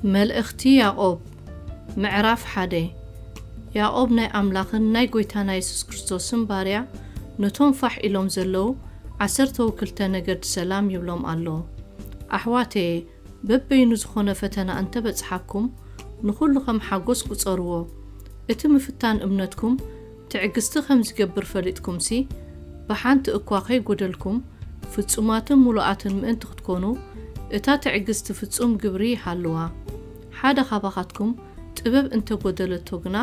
መልእኽቲ ያዕቆብ፣ ምዕራፍ ሓደ። ያዕቆብ ናይ ኣምላኽን ናይ ጐይታና የሱስ ክርስቶስን ባርያ፣ ነቶም ፋሕ ኢሎም ዘለዉ ዓሰርተ ወክልተ ነገድ ሰላም ይብሎም ኣሎ። ኣሕዋተየ፣ በበይኑ ዝኾነ ፈተና እንተ በጽሓኩም፣ ንኹሉ ከም ሓጎስ ቁጸርዎ። እቲ ምፍታን እምነትኩም ትዕግስቲ ከም ዚገብር ፈሊጥኩምሲ፣ ብሓንቲ እኳ ኸይጐደልኩም፣ ፍጹማትን ምሉኣትን ምእንቲ ክትኮኑ፣ እታ ትዕግስቲ ፍጹም ግብሪ ይሃልዋ። ሓደ ኻባኻትኩም ጥበብ እንተ ጐደለቶ ግና፣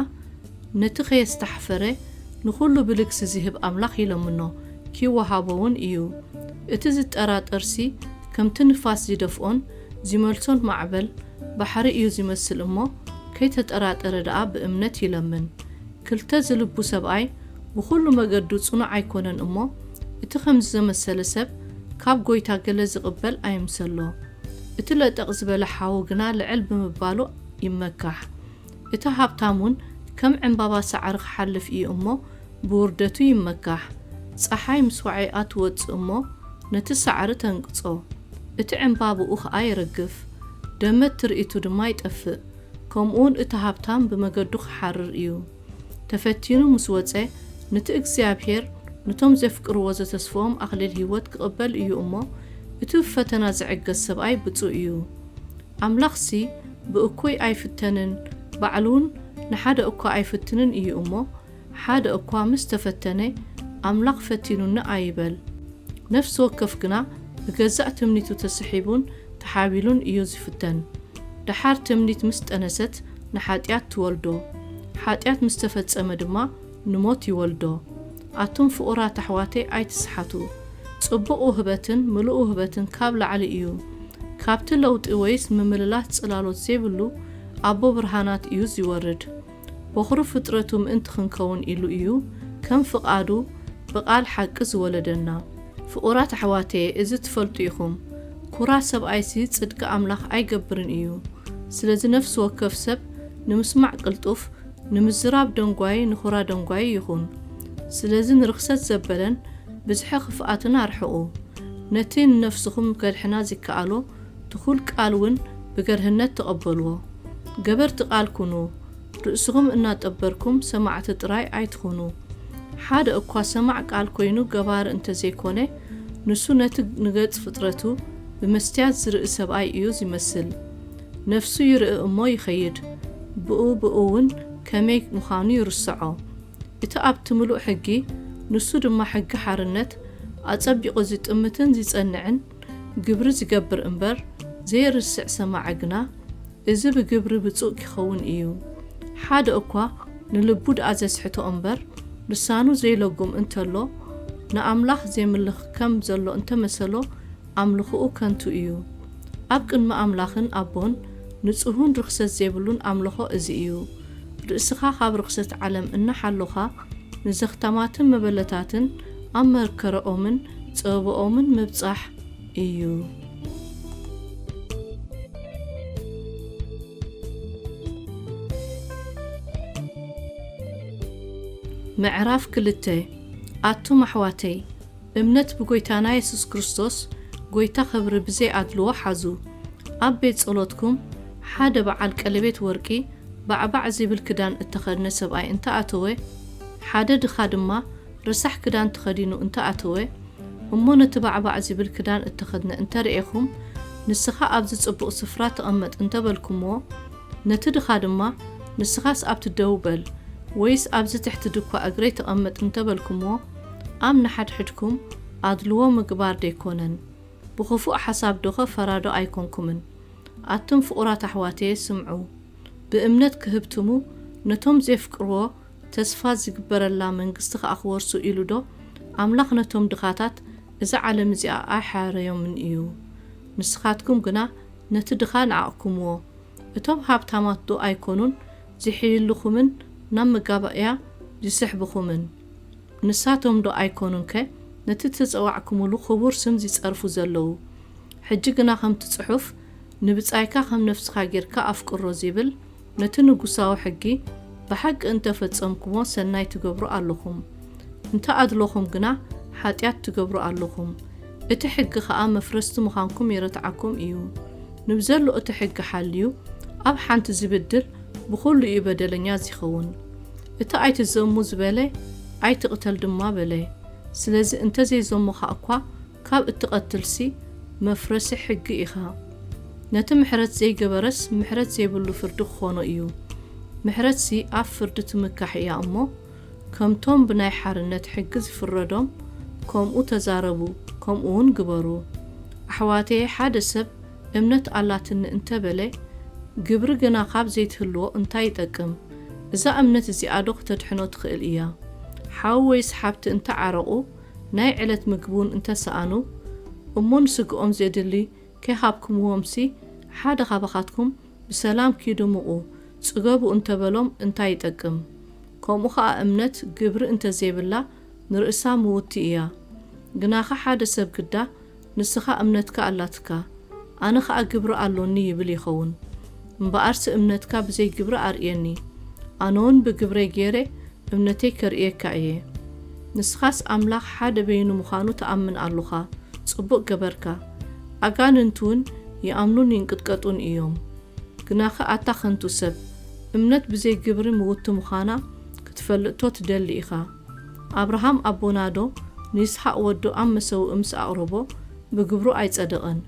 ነቲ ኸየስተሓፈረ ንኹሉ ብልግሲ ዚህብ ኣምላኽ ይለምኖ፣ ኪወሃቦ እውን እዩ። እቲ ዚጠራጠርሲ፣ ከምቲ ንፋስ ዚደፍኦን ዚመልሶን ማዕበል ባሕሪ እዩ ዚመስል እሞ፣ ከይተጠራጠረ ደኣ ብእምነት ይለምን። ክልተ ዝልቡ ሰብኣይ ብኹሉ መገዱ ጽኑዕ ኣይኮነን እሞ፣ እቲ ኸምዚ ዘመሰለ ሰብ ካብ ጐይታ ገለ ዚቕበል ኣይምሰሎ። እቲ ለጠቕ ዝበለ ሓው ግና ልዕል ብምባሉ ይመካሕ። እቲ ሃብታም እውን ከም ዕምባባ ሳዕሪ ኪሓልፍ እዩ እሞ፣ ብውርደቱ ይመካሕ። ጸሓይ ምስ ወዓይኣ ትወጽእ እሞ፣ ነቲ ሳዕሪ ተንቅጾ። እቲ ዕምባብኡ ኸኣ ይረግፍ፣ ደመት ትርኢቱ ድማ ይጠፍእ። ከምኡውን እቲ ሃብታም ብመገዱ ኪሓርር እዩ። ተፈቲኑ ምስ ወጸ፣ ነቲ እግዚኣብሄር ነቶም ዜፍቅርዎ ዘተስፍዎም ኣኽሊል ህይወት ኪቕበል እዩ እሞ፣ እቲ ብፈተና ዚዕገስ ሰብኣይ ብጹእ እዩ። ኣምላኽሲ ብእኩይ ኣይፍተንን፣ ባዕሉ እውን ንሓደ እኳ ኣይፍትንን እዩ እሞ፣ ሓደ እኳ ምስ ተፈተነ፣ ኣምላኽ ፈቲኑኒ ኣይበል። ነፍሲ ወከፍ ግና ብገዛእ ትምኒቱ ተሰሒቡን ተሓቢሉን እዩ ዚፍተን። ደሓር ትምኒት ምስ ጠነሰት ንሓጢኣት ትወልዶ፣ ሓጢኣት ምስ ተፈጸመ ድማ ንሞት ይወልዶ። ኣቱም ፍቑራት ኣሕዋተይ ኣይትስሓቱ። ጽቡቕ ውህበትን ምሉእ ውህበትን ካብ ላዕሊ እዩ። ካብቲ ለውጢ ወይስ ምምልላስ ጽላሎት ዘይብሉ ኣቦ ብርሃናት እዩ ዚወርድ። በኹሪ ፍጥረቱ ምእንቲ ክንከውን ኢሉ እዩ ከም ፍቓዱ ብቓል ሓቂ ዝወለደና። ፍቑራት ኣሕዋተየ፣ እዚ ትፈልጡ ኢኹም፣ ኩራ ሰብኣይሲ ጽድቂ ኣምላኽ ኣይገብርን እዩ። ስለዚ ነፍሲ ወከፍ ሰብ ንምስማዕ ቅልጡፍ፣ ንምዝራብ ደንጓዪ፣ ንኹራ ደንጓዪ ይኹን። ስለዚ ንርኽሰት ዘበለን ብዝሒ ኽፍኣትን ኣርሕቑ። ነቲ ንነፍስኹም ከድሕና ዚከኣሎ ትኹል ቃል እውን ብገርህነት ተቐበልዎ። ገበርቲ ቃል ኩኑ፣ ርእስኹም እናጠበርኩም ሰማዕቲ ጥራይ ኣይትኹኑ። ሓደ እኳ ሰማዕ ቃል ኮይኑ ገባሪ እንተ ዘይኮነ፣ ንሱ ነቲ ንገጽ ፍጥረቱ ብመስትያት ዝርኢ ሰብኣይ እዩ ዚመስል። ነፍሱ ይርኢ እሞ ይኸይድ፣ ብኡ ብኡ እውን ከመይ ምዃኑ ይርስዖ። እቲ ኣብቲ ምሉእ ሕጊ፣ ንሱ ድማ ሕጊ ሓርነት፣ ኣጸቢቑ ዚጥምትን ዚጸንዕን፣ ግብሪ ዚገብር እምበር፣ ዘይርስዕ ሰማዒ ግና፣ እዚ ብግብሪ ብጹእ ኪኸውን እዩ። ሓደ እኳ ንልቡ ደኣ ዘስሕቶ እምበር፣ ልሳኑ ዘይለጉም እንተሎ፣ ንኣምላኽ ዜምልኽ ከም ዘሎ እንተ መሰሎ፣ ኣምልኾኡ ከንቱ እዩ። ኣብ ቅድሚ ኣምላኽን ኣቦን ንጹሁን ርኽሰት ዘይብሉን ኣምልኾ እዚ እዩ። ርእስኻ ኻብ ርኽሰት ዓለም እናሓሎኻ፣ ንዘኽታማትን መበለታትን ኣብ መከረኦምን ጸበባኦምን ምብጻሕ እዩ። ምዕራፍ ክልተ። ኣቱም ኣሕዋተይ፣ እምነት ብጐይታና የሱስ ክርስቶስ ጐይታ ኽብሪ ብዘይ ኣድልዎ ሓዙ። ኣብ ቤት ጸሎትኩም ሓደ በዓል ቀለቤት ወርቂ ባዕባዕ ዚብል ክዳን እተኸድነ ሰብኣይ እንተ ኣተወ፣ ሓደ ድኻ ድማ ረሳሕ ክዳን ተኸዲኑ እንተ ኣተወ፣ እሞ ነቲ ባዕባዕ ዚብል ክዳን እተኸድነ እንተ ርኤኹም፣ ንስኻ ኣብዚ ጽቡቕ ስፍራ ተቐመጥ እንተ በልኩምዎ፣ ነቲ ድኻ ድማ፣ ንስኻስ ኣብቲ ደው በል፣ ወይስ ኣብዚ ትሕቲ ድኳ እግረይ ተቐመጥ እንተ በልኩምዎ፣ ኣብ ንሓድሕድኩም ኣድልዎ ምግባር ደይኮነን? ብኽፉእ ሓሳብ ዶኸ ፈራዶ ኣይኮንኩምን? ኣቱም ፍቑራት ኣሕዋተየ፣ ስምዑ። ብእምነት ክህብትሙ ነቶም ዜፍቅርዎ፣ ተስፋ ዚግበረላ መንግስቲ ኸኣ ኪወርሱ ኢሉ ዶ፣ ኣምላኽ ነቶም ድኻታት እዛ ዓለም እዚኣ ኣይሓረዮምን እዩ? ንስኻትኩም ግና ነቲ ድኻ ነዓቕኩምዎ። እቶም ሃብታማት ዶ ኣይኮኑን ዚሕይልኹምን ናብ መጋባእያ ዚስሕብኹምን? ንሳቶም ዶ ኣይኮኑንከ ነቲ እተጸዋዕኩምሉ ኽቡር ስም ዚጸርፉ ዘለዉ? ሕጂ ግና ከምቲ ጽሑፍ፣ "ንብጻይካ ከም ነፍስኻ ጌርካ ኣፍቅሮ" ዚብል፣ ነቲ ንጉሳዊ ሕጊ ብሓቂ እንተ ፈጸምኩሞ ሰናይ ትገብሩ ኣለኹም። እንተ ኣድሎኹም ግና ሓጢኣት ትገብሩ ኣለኹም። እቲ ሕጊ ኸኣ መፍረስቲ ምዃንኩም የረትዓኩም እዩ። ንብዘሎ እቲ ሕጊ ሓልዩ፣ ኣብ ሓንቲ ዝብድል ብኹሉ እዩ በደለኛ ዚኸውን። እቲ ኣይትዘሙ ዝበለ ኣይትቕተል ድማ በለ። ስለዚ እንተዘይዘሙኻ እኳ ካብ እትቐትልሲ መፍረሲ ሕጊ ኢኻ። ነቲ ምሕረት ዘይገበረስ ምሕረት ዘይብሉ ፍርዲ ክኾኖ እዩ። ምሕረትሲ ኣብ ፍርዲ ትምካሕ እያ እሞ፣ ከምቶም ብናይ ሓርነት ሕጊ ዝፍረዶም ከምኡ ተዛረቡ፣ ከምኡ እውን ግበሩ። ኣሕዋተየ፣ ሓደ ሰብ እምነት ኣላትኒ እንተበለ፣ ግብሪ ግና ካብ ዘይትህልዎ እንታይ ይጠቅም? እዛ እምነት እዚኣ ዶ ክተድሕኖ ትኽእል እያ? ሓው ወይስ ሓብቲ እንተዓረቑ፣ ናይ ዕለት ምግቢ እውን እንተሰኣኑ፣ እሞ ንስግኦም ዘድሊ ከይሃብኩምዎምሲ፣ ሓደ ካባኻትኩም ብሰላም ኪዱ ምቑ፣ ጽገቡ እንተበሎም እንታይ ይጠቅም? ከምኡ ኸኣ እምነት ግብሪ እንተዘይብላ ንርእሳ ምውቲ እያ። ግናኸ ሓደ ሰብ ግዳ ንስኻ እምነትካ ኣላትካ፣ ኣነ ኸኣ ግብሪ ኣሎኒ ይብል ይኸውን። እምበኣርሲ እምነትካ ብዘይ ግብሪ ኣርእየኒ፣ ኣነውን ብግብረይ ገይረ እምነተይ ከርእየካ እየ። ንስኻስ ኣምላኽ ሓደ በይኑ ምዃኑ ትኣምን ኣሎኻ፣ ጽቡቕ ገበርካ። ኣጋንንትውን ይኣምኑን ይንቅጥቀጡን እዮም። ግናኸ ኣታ ኸንቱ ሰብ፣ እምነት ብዘይ ግብሪ ምውቲ ምዃና ክትፈልጥቶ ትደሊ ኢኻ። ኣብርሃም ኣቦናዶ ንይስሓቅ ወዱ ኣብ መሰውኢ ምስ ኣቕረቦ ብግብሩ ኣይጸደቐን።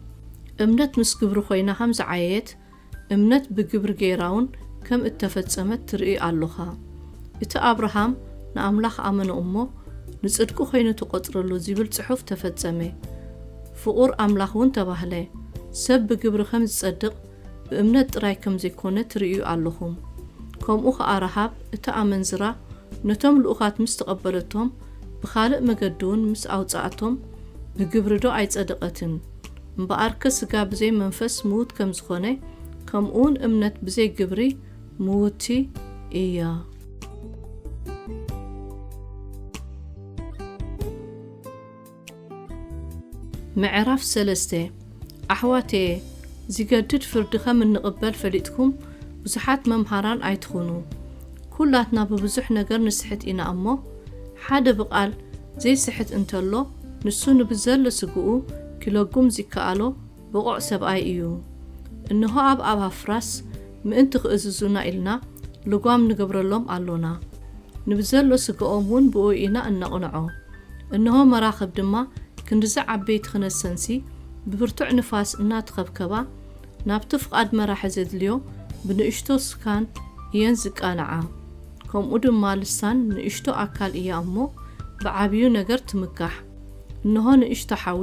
እምነት ምስ ግብሪ ኮይና ከም ዝዓየየት፣ እምነት ብግብሪ ገይራውን ከም እተፈጸመት ትርኢ ኣሎኻ። እቲ ኣብርሃም ንኣምላኽ ኣመነ እሞ፣ ንጽድቁ ኮይኑ ተቖጽረሉ ዝብል ጽሑፍ ተፈጸመ። ፍቑር ኣምላኽ እውን ተባህለ። ሰብ ብግብሪ ከም ዝጸድቕ ብእምነት ጥራይ ከም ዘይኮነ ትርእዩ ኣለኹም። ከምኡ ኸኣ ረሃብ እታ ኣመንዝራ ነቶም ልኡኻት ምስ ተቐበለቶም፣ ብኻልእ መገዲ እውን ምስ ኣውጽኣቶም፣ ብግብሪ ዶ ኣይጸደቐትን? እምበኣርከ ስጋ ብዘይ መንፈስ ምዉት ከም ዝኾነ፣ ከምኡውን እምነት ብዘይ ግብሪ ምውቲ እያ። ምዕራፍ ሰለስተ። ኣሕዋተየ፣ ዚገድድ ፍርዲ ከም እንቕበል ፈሊጥኩም ብዙሓት መምሃራን ኣይትኹኑ። ኩላትና ብብዙሕ ነገር ንስሕት ኢና እሞ፣ ሓደ ብቓል ዘይስሕት እንተሎ፣ ንሱ ንብዘሎ ስግኡ ኪለጉም ዚከኣሎ ብቑዕ ሰብኣይ እዩ። እንሆ ኣብ ኣባፍራስ ምእንቲ ክእዝዙና ኢልና ልጓም ንገብረሎም ኣሎና። ንብዘሎ ስግኦም እውን ብኡ ኢና እነቕንዖ። እንሆ መራኽብ ድማ ክንድዚ ዓበይቲ ክነሰንሲ ብብርቱዕ ንፋስ እናተኸብከባ ናብቲ ፍቓድ መራሒ ዘድልዮ ብንእሽቶ ስካን እየን ዝቃንዓ። ከምኡ ድማ ልሳን ንእሽቶ ኣካል እያ እሞ ብዓብዩ ነገር ትምካሕ። እንሆ ንእሽቶ ሓዊ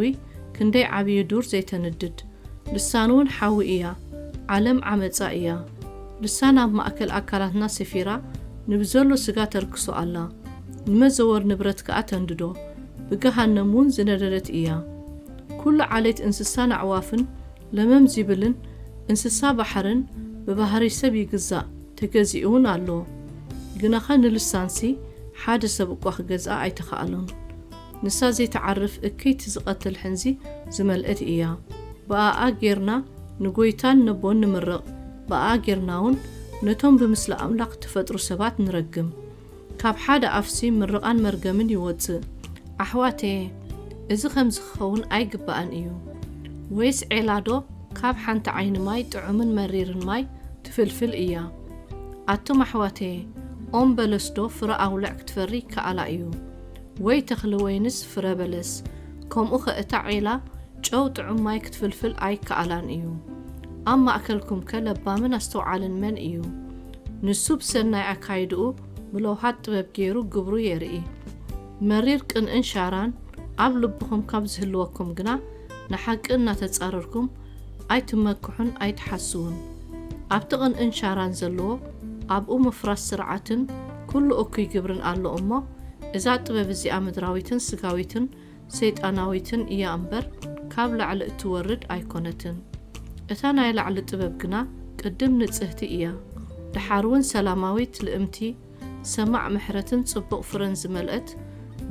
ክንደይ ዓብዩ ዱር ዘይተንድድ። ልሳን እውን ሓዊ እያ፣ ዓለም ዓመጻ እያ። ልሳን ኣብ ማእከል ኣካላትና ሰፊራ ንብዘሎ ስጋ ተርክሶ ኣላ። ንመዘወር ንብረት ከኣ ተንድዶ፣ ብገሃነም እውን ዝነደደት እያ። ኩሉ ዓሌት እንስሳን ኣዕዋፍን ለመም ዚብልን እንስሳ ባሕርን ብባህሪ ሰብ ይግዛእ፣ ተገዚኡ እውን ኣሎ። ግናኸ ንልሳንሲ ሓደ ሰብ እኳ ክገዝኣ ኣይተኻእሎን። ንሳ ዘይትዓርፍ እክይቲ ዝቐትል ሕንዚ ዝመልአት እያ። ብኣኣ ጌርና ንጎይታን ነቦን ንምርቕ፣ ብኣኣ ጌርና እውን ነቶም ብምስሊ ኣምላኽ እተፈጥሩ ሰባት ንረግም። ካብ ሓደ ኣፍሲ ምርቓን መርገምን ይወጽእ። ኣሕዋተየ፣ እዚ ከምዚ ክኸውን ኣይግባእን እዩ። ወይስ ዔላዶ ካብ ሓንቲ ዓይኒ ማይ ጥዑምን መሪርን ማይ ትፍልፍል እያ? ኣቱም ኣሕዋተየ፣ ኦም በለስዶ ፍረ ኣውልዕ ክትፈሪ ይከኣላ እዩ? ወይ ተኽሊ ወይንስ ፍረ በለስ? ከምኡ ኸእታ ዔላ ጨው ጥዑም ማይ ክትፍልፍል ኣይከኣላን እዩ። ኣብ ማእከልኩምከ ለባምን ኣስተውዓልን መን እዩ? ንሱ ብሰናይ ኣካይድኡ ብለውሃት ጥበብ ገይሩ ግብሩ የርኢ። መሪር ቅንእን ሻራን ኣብ ልብኹም ካብ ዝህልወኩም ግና፣ ንሓቂ እናተጻረርኩም ኣይትመክሑን ኣይትሓስዉን። ኣብቲ ቅንእን ሻራን ዘለዎ፣ ኣብኡ ምፍራስ ስርዓትን ኩሉ እኩይ ግብርን ኣሎ እሞ፣ እዛ ጥበብ እዚኣ ምድራዊትን ስጋዊትን ሰይጣናዊትን እያ እምበር፣ ካብ ላዕሊ እትወርድ ኣይኮነትን። እታ ናይ ላዕሊ ጥበብ ግና ቅድም ንጽህቲ እያ፣ ደሓር እውን ሰላማዊት፣ ልእምቲ፣ ሰማዕ ምሕረትን ጽቡቕ ፍረን ዝመልአት፣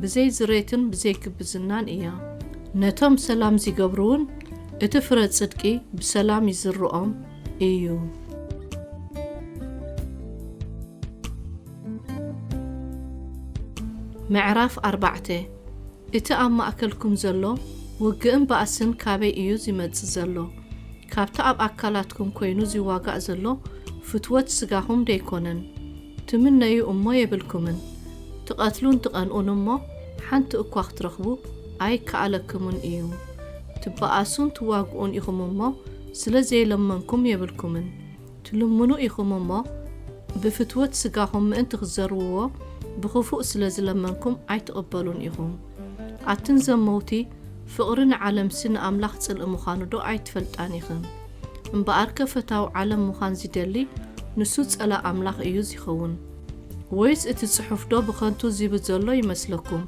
ብዘይ ዝሬትን ብዘይ ግብዝናን እያ። ነቶም ሰላም ዚገብሩ እውን እቲ ፍረ ጽድቂ ብሰላም ይዝርኦም እዩ። ምዕራፍ ኣርባዕተ። እቲ ኣብ ማእከልኩም ዘሎ ውግእን ባእስን ካበይ እዩ ዚመጽእ ዘሎ? ካብቲ ኣብ ኣካላትኩም ኮይኑ ዝዋጋእ ዘሎ ፍትወት ስጋኹም ደይኮነን። ትምነዩ እሞ የብልኩምን። ትቐትሉን ትቐንኡን እሞ ሓንቲ እኳ ክትረኽቡ ኣይከኣለክሙን እዩ። ትበኣሱን ትዋግኡን ኢኹም እሞ ስለ ዘይለመንኩም የብልኩምን። ትልምኑ ኢኹም እሞ ብፍትወት ስጋኹም ምእንቲ ክትዘርውዎ ብኽፉእ ስለ ዝለመንኩም ኣይትቕበሉን ኢኹም። ኣትን ዘመውቲ፣ ፍቕሪ ንዓለምሲ ንኣምላኽ ጽልኢ ምዃኑ ዶ ኣይትፈልጣን ኢኽን? እምበኣርከ ፈታዊ ዓለም ምዃን ዝደሊ ንሱ ጸላእ ኣምላኽ እዩ ዚኸውን። ወይስ እቲ ጽሑፍ ዶ ብኸንቱ ዚብል ዘሎ ይመስለኩም?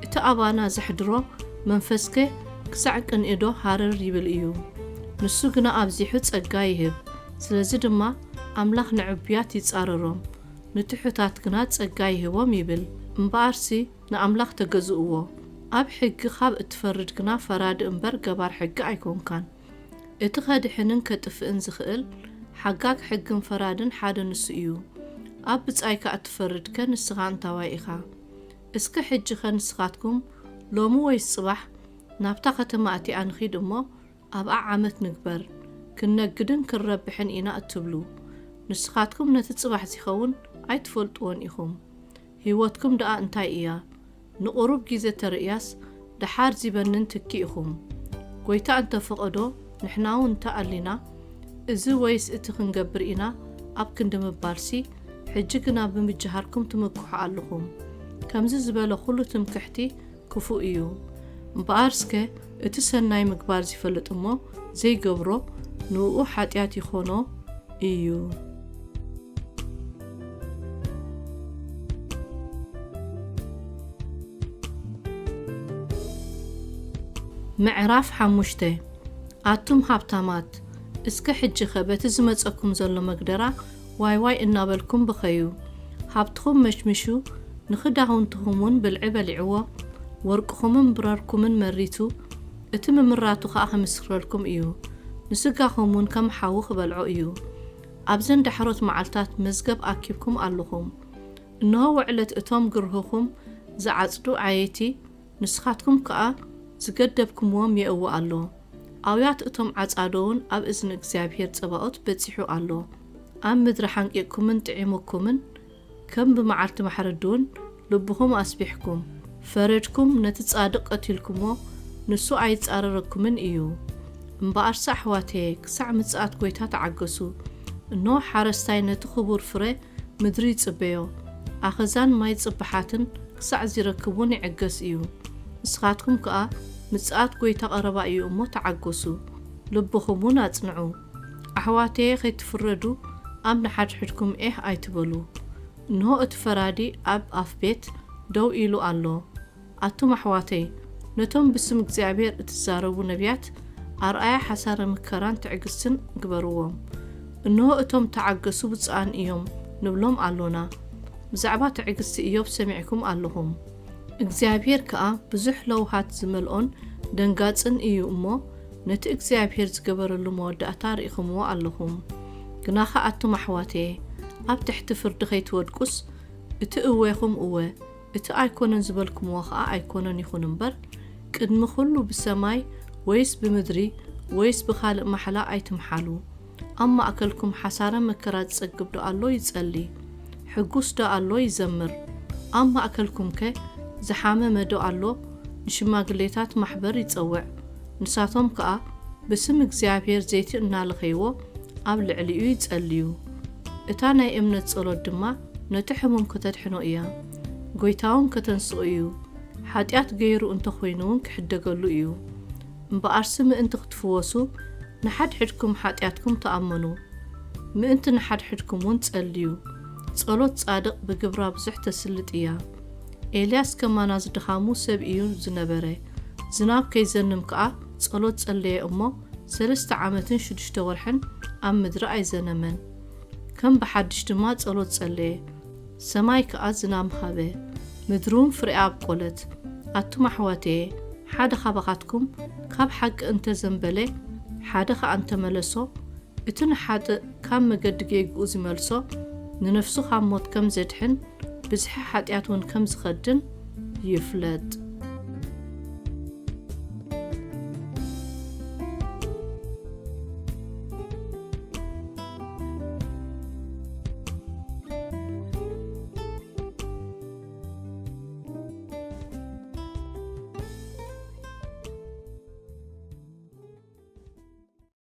እቲ ኣባና ዘሕድሮ መንፈስከ ክሳዕ ቅንኢ ዶ ሃረር ይብል እዩ? ንሱ ግና ኣብዚሑ ጸጋ ይህብ። ስለዚ ድማ ኣምላኽ ንዕቡያት ይጻረሮም፣ ንትሑታት ግና ጸጋ ይህቦም ይብል። እምበኣርሲ ንኣምላኽ ተገዝእዎ። ኣብ ሕጊ ኻብ እትፈርድ ግና ፈራዲ እምበር ገባር ሕጊ ኣይኮንካን። እቲ ኸድሕንን ከጥፍእን ዝኽእል ሓጋግ ሕግን ፈራድን ሓደ ንሱ እዩ። ኣብ ብጻይካ እትፈርድከ ንስኻ እንታዋይ ኢኻ? እስከ ሕጂኸ ንስኻትኩም ሎሚ ወይስ ጽባሕ ናብታ ኸተማ እቲኣ ንኺድ እሞ ኣብኣ ዓመት ንግበር፣ ክንነግድን ክንረብሕን ኢና እትብሉ፣ ንስኻትኩም ነቲ ጽባሕ ዚኸውን ኣይትፈልጥዎን ኢኹም። ህይወትኩም ደኣ እንታይ እያ? ንቑሩብ ግዜ ተርእያስ ደሓር ዚበንን ትኪ ኢኹም። ጐይታ እንተ ፈቐዶ፣ ንሕና እውን እንተ ኣሊና፣ እዚ ወይስ እቲ ክንገብር ኢና ኣብ ክንዲ ምባልሲ፣ ሕጂ ግና ብምጅሃርኩም ትምክሑ ኣለኹም። ከምዚ ዝበለ ኹሉ ትምክሕቲ ክፉእ እዩ። እምበኣር እስከ እቲ ሰናይ ምግባር ዚፈልጥ እሞ ዘይገብሮ፣ ንእኡ ሓጢኣት ይኾኖ እዩ። ምዕራፍ ሓሙሽተ። ኣቱም ሃብታማት፣ እስከ ሕጂኸ በቲ ዝመጸኩም ዘሎ መግደራ ዋይ ዋይ እናበልኩም ብኸዩ። ሃብትኹም መሽሚሹ፣ ንኽዳውንትኹም እውን ብልዒ በሊዕዎ። ወርቅኹምን ብረርኩምን መሪቱ፣ እቲ ምምራቱ ኸኣ ኽምስክረልኩም እዩ። ንስጋኹም እውን ከም ሓዊ ኽበልዖ እዩ። ኣብዘን ዳሕሮት መዓልታት መዝገብ ኣኪብኩም ኣለኹም። እንሆ ውዕለት እቶም ግርህኹም ዝዓጽዱ ዓየይቲ፣ ንስኻትኩም ከኣ ዝገደብኩምዎም የእዊ ኣሎ። ኣውያት እቶም ዓጻዶ እውን ኣብ እዝኒ እግዚኣብሄር ጸባኦት በጺሑ ኣሎ። ኣብ ምድሪ ሓንቂቕኩምን ጥዒሙኩምን፣ ከም ብመዓልቲ ማሕረዲ እውን ልብኹም ኣስቢሕኩም። ፈረድኩም፣ ነቲ ጻድቕ ቀቲልኩሞ፣ ንሱ ኣይጻረረኩምን እዩ። እምበኣርሲ ኣሕዋተየ፣ ክሳዕ ምጽኣት ጐይታ ተዓገሱ። እንሆ ሓረስታይ ነቲ ኽቡር ፍረ ምድሪ ይጽበዮ፣ ኣኸዛን ማይ ጽብሓትን ክሳዕ ዚረክብ እውን ይዕገስ እዩ። ንስኻትኩም ከኣ ምጽኣት ጐይታ ቐረባ እዩ እሞ ተዓገሱ፣ ልብኹም እውን ኣጽንዑ። ኣሕዋተየ ኸይትፍረዱ ኣብ ንሓድሕድኩም ኤህ ኣይትበሉ። እንሆ እቲ ፈራዲ ኣብ ኣፍ ቤት ደው ኢሉ ኣሎ። ኣቱም ኣሕዋተይ፣ ነቶም ብስም እግዚኣብሔር እትዛረቡ ነቢያት ኣርኣያ ሓሳረ መከራን ትዕግስትን ግበርዎም። እንሆ እቶም ተዓገሱ ብፁዓን እዮም ንብሎም ኣሎና። ብዛዕባ ትዕግስቲ እዮብ ሰሚዕኩም ኣለኹም። እግዚኣብሔር ከኣ ብዙሕ ለውሃት ዝመልኦን ደንጋጽን እዩ እሞ፣ ነቲ እግዚኣብሔር ዝገበረሉ መወዳእታ ርኢኹምዎ ኣለኹም። ግናኸ ኣቱም ኣሕዋተየ፣ ኣብ ትሕቲ ፍርዲ ኸይትወድቁስ፣ እቲ እወኹም እወ፣ እቲ ኣይኮነን ዝበልኩምዎ ኸኣ ኣይኮነን ይኹን እምበር፣ ቅድሚ ኹሉ ብሰማይ ወይስ ብምድሪ ወይስ ብኻልእ ማሕላ ኣይትምሓሉ። ኣብ ማእከልኩም ሓሳረ መከራ ዝጸግብ ዶ ኣሎ? ይጸሊ። ሕጉስ ዶ ኣሎ? ይዘምር። ኣብ ማእከልኩምከ ዝሓመመ ዶ ኣሎ? ንሽማግሌታት ማሕበር ይጸውዕ። ንሳቶም ከኣ ብስም እግዚኣብሔር ዘይቲ እናለኸይዎ ኣብ ልዕሊኡ ይጸልዩ። እታ ናይ እምነት ጸሎት ድማ ነቲ ሕሙም ከተድሕኖ እያ። ጐይታ እውን ከተንስኦ እዩ። ሓጢኣት ገይሩ እንተ ኾይኑ እውን ክሕደገሉ እዩ። እምበኣርሲ ምእንቲ ክትፍወሱ ንሓድሕድኩም ሓጢኣትኩም ተኣመኑ። ምእንቲ ንሓድሕድኩም እውን ጸልዩ። ጸሎት ጻድቕ ብግብራ ብዙሕ ተስልጥ እያ። ኤልያስ ከማና ዝድኻሙ ሰብ እዩ ዝነበረ። ዝናብ ከይዘንም ከኣ ጸሎት ጸለየ እሞ፣ ሰለስተ ዓመትን ሽዱሽተ ወርሕን ኣብ ምድሪ ኣይዘነመን። ከም ብሓድሽ ድማ ጸሎት ጸለየ። ሰማይ ከኣ ዝናም ሃበ። ምድሪ እውን ፍሬኣ ኣብቆለት። ኣቱም ኣሕዋተየ፣ ሓደ ኻባኻትኩም ካብ ሓቂ እንተ ዘንበለ፣ ሓደ ኸኣ እንተ መለሶ፣ እቲ ንሓጥእ ካብ መገዲ ጌግኡ ዝመልሶ፣ ንነፍሱ ካብ ሞት ከም ዘድሕን፣ ብዝሒ ሓጢኣት እውን ከም ዝኸድን ይፍለጥ።